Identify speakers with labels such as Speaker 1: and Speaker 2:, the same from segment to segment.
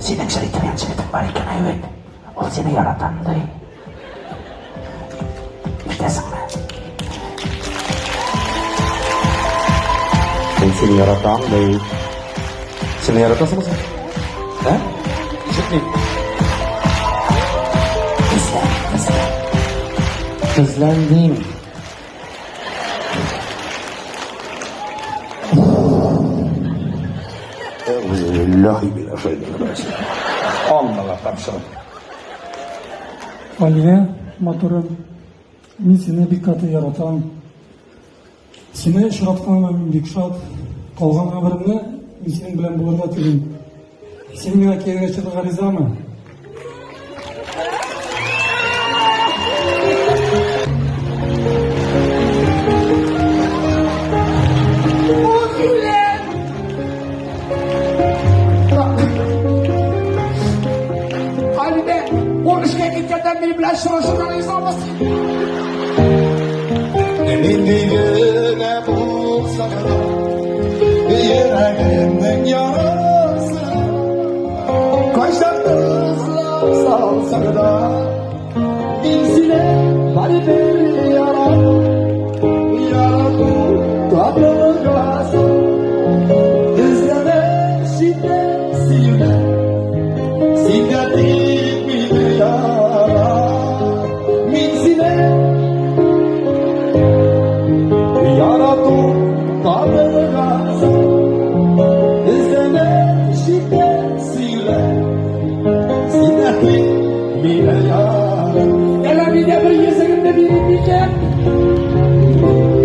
Speaker 1: Синең чыр итергән җегетең бар икән, әйбәт. Ул сине яратам ди. Ишетәсеңме?
Speaker 2: Мин сине яратам ди. Син мине яратасыңмы син? Ә? Ишетмим.
Speaker 1: Тезлән, тезлән.
Speaker 2: Тезләндим. Аллаһ тапшырып.
Speaker 3: Алия, матурым, мин сине бик каты яратам. Сине очратканыма мин бик шат. Калган гомеремне мин синең белән булырга телим. Син миңа кияүгә чыгарга ризамы?
Speaker 1: Алидә, ул эшкә киткәндә минем белән очрашырга ризамы син?
Speaker 2: Нинди генә булса да, йөрәгемнең ярасы, кайчан тозлап салсаң да, мин сине барыбер яратам, ярату татлылыгасы, эзләмә читтә сөюне, син дә тик мине ярат. Мин сине ярату табылгансың, эзләмә читтә сөйлә, син дә тик мине ярат.
Speaker 1: Әллә мин дә бер йөзегемне бирим микән?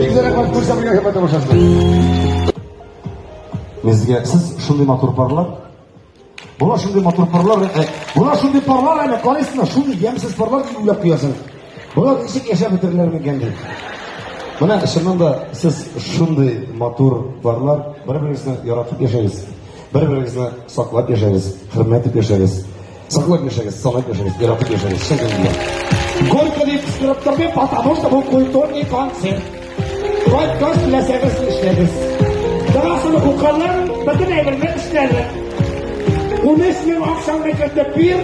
Speaker 2: Бик зур рәхмәт, күрсәтергә хөрмәт тамашачылар. Мин сезгә, сез шундый матур парлар. Була шундый матур парлар, э, була шундый парлар әле, карыйсыңмы, шундый ямьсез парлар дип уйлап куясың. Болар ничек яшәп бетерерләр микән дип. Менә чыннан да сез шундый матур парлар, бер-берегезне яратып яшәгез, бер-берегезне саклап яшәгез, хөрмәт итеп яшәгез. Саклап яшәгез, санап яшәгез, яратып яшәгез. Чын күңелдән.
Speaker 1: Горько дип кычкырып тормыйм, потому что бу культурный концерт. Кайткач теләсәгез эшләгез. Догасын укыдым, бөтен әйберне эшләдем. 13 мең акчаңны кертеп бир.